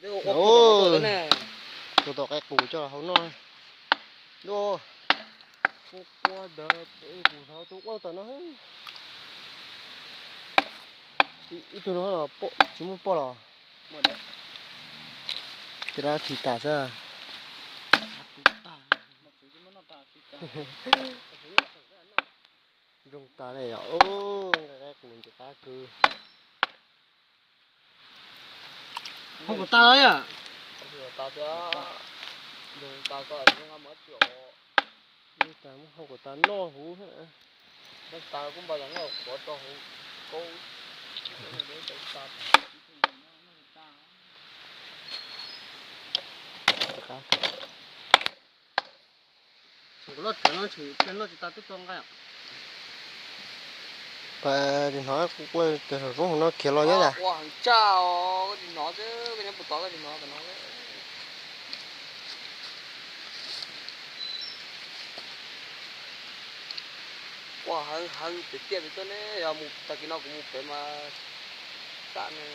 Tus tom qaib qus coj los hau noj. Ua, ua ntawd, kuv hnov tus quaj tom no. Ib tug no tsis muaj poj los? Ces dab tsis tas xwb. Zoo tas li os. Nqaij qaib qus ntxim qab kawg. Hau kom tas yom. Hau kom tas noj huv. Pas tis hnov kuv ua tes saum roob hauv no khiav los nyob tas. Ua heev heev pem tiaj pem tuaj ne, yog mus tag kis no kuv mus pem mas xav ne,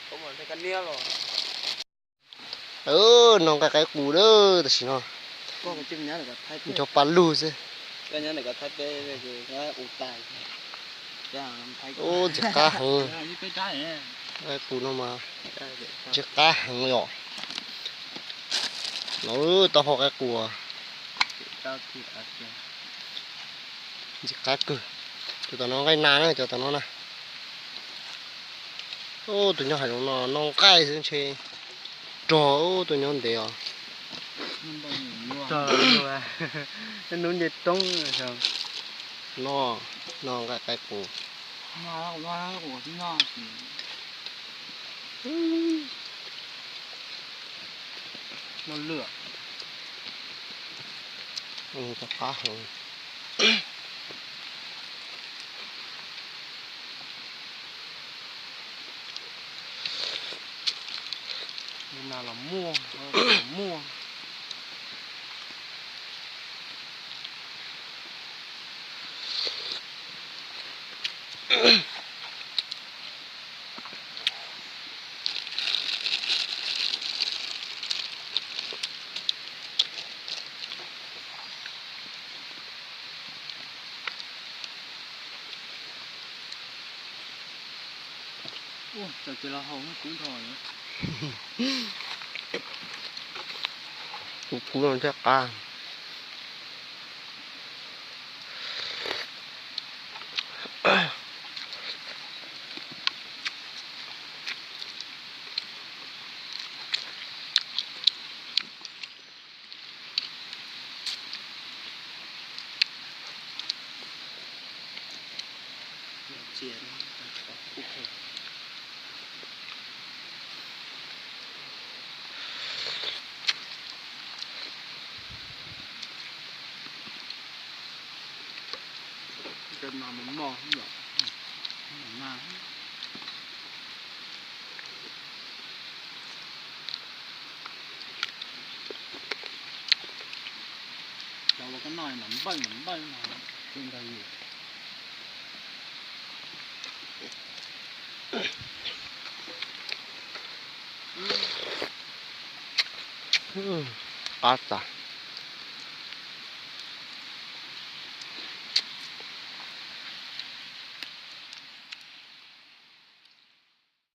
kuv mam li kab niab los. Noj nqaij qaib qus lawm tam sim no. Nco pa lug xwb. Ub, ntxim qab heev. Qaib qus no mas ntxim qab heev li os. No taub hau qaib qus ntxim qab kawg. Cov tom no nqaij nas na, cov tom no na. Ub, tus nyob hav zoov no noj nqaij xwb ntshe rog, ub, tus nyob ntev os. Nub nce roob no, noj nqaij qaib qus. Noj lwj. Qab heev. Nas los muaj, los muaj. Ua, txawm tias los haus kub dhau lawm. Kub kub no thiaj qab. Cov ua koj noj mas npawj mas npawj no. Qab tas.